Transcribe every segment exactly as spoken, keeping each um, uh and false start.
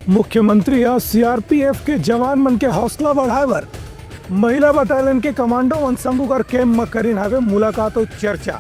मुख्यमंत्री ह सीआरपीएफ के जवान मन के हौसला बढ़ाए बर महिला बटालियन के कमांडो मन संग ओकर कैंप म करिन हावे मुलाकात अउ चर्चा।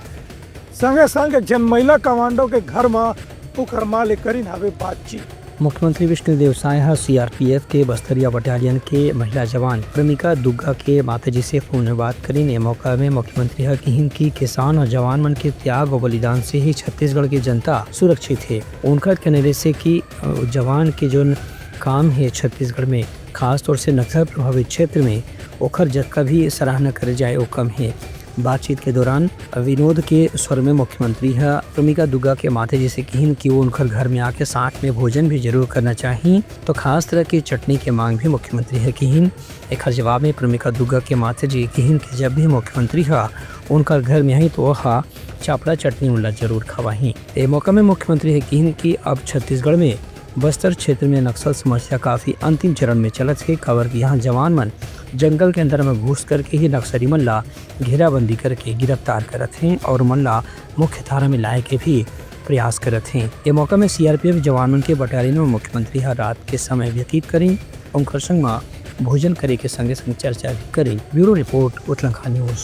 संगे संग एक झन महिला कमांडो के घर म ओकर मां ले करिन हावे बातचीत। मुख्यमंत्री विष्णुदेव साय ह सीआरपीएफ के बस्तरिया बटालियन के महिला जवान प्रेमिका दुग्गा के माताजी से फोन में बात करिन। ए मौका में मुख्यमंत्री ह किहिन कि किसान और जवान मन के त्याग और बलिदान से ही छत्तीसगढ़ के जनता सुरक्षित हे। उनकर कहने रहिसे कि, अ, जवान के जोन काम हे छत्तीसगढ़ में, खासतौर से नक्सल प्रभावित क्षेत्र में, ओखर जतका भी सराहना करे जाए, वो कम हे। बातचीत के दौरान विनोद के स्वर में मुख्यमंत्री ह प्रेमिका दुग्गा के माताजी से किहिन कि वो उनकर घर में आके साथ में भोजन भी जरूर करना चाही, तो खास तरह की चटनी के मांग भी मुख्यमंत्री ह किहिन। एखर जवाब में प्रेमिका दुग्गा के माताजी किहिन कि जब भी मुख्यमंत्री ह उनकर घर में आही, तो वह चापड़ा चटनी उनला जरूर खवाही। ए मौका में मुख्यमंत्री ह किहिन कि अब छत्तीसगढ़ में बस्तर क्षेत्र में नक्सल समस्या काफी अंतिम चरण में चलत हे, काबर कि यहाँ जवान मन जंगल के अंदर में घुस करके ही नक्सली मन ला घेराबंदी करके गिरफ्तार करत हें और मन ला मुख्य धारा में लाए के भी प्रयास करत हें। ए मौका में सीआरपीएफ जवान मन के बटालियन में मुख्यमंत्री ह रात के समय व्यतीत करिन, उनकर संग म भोजन करे के संगे संग चर्चा भी करिन। Bureau report, Utlangha news.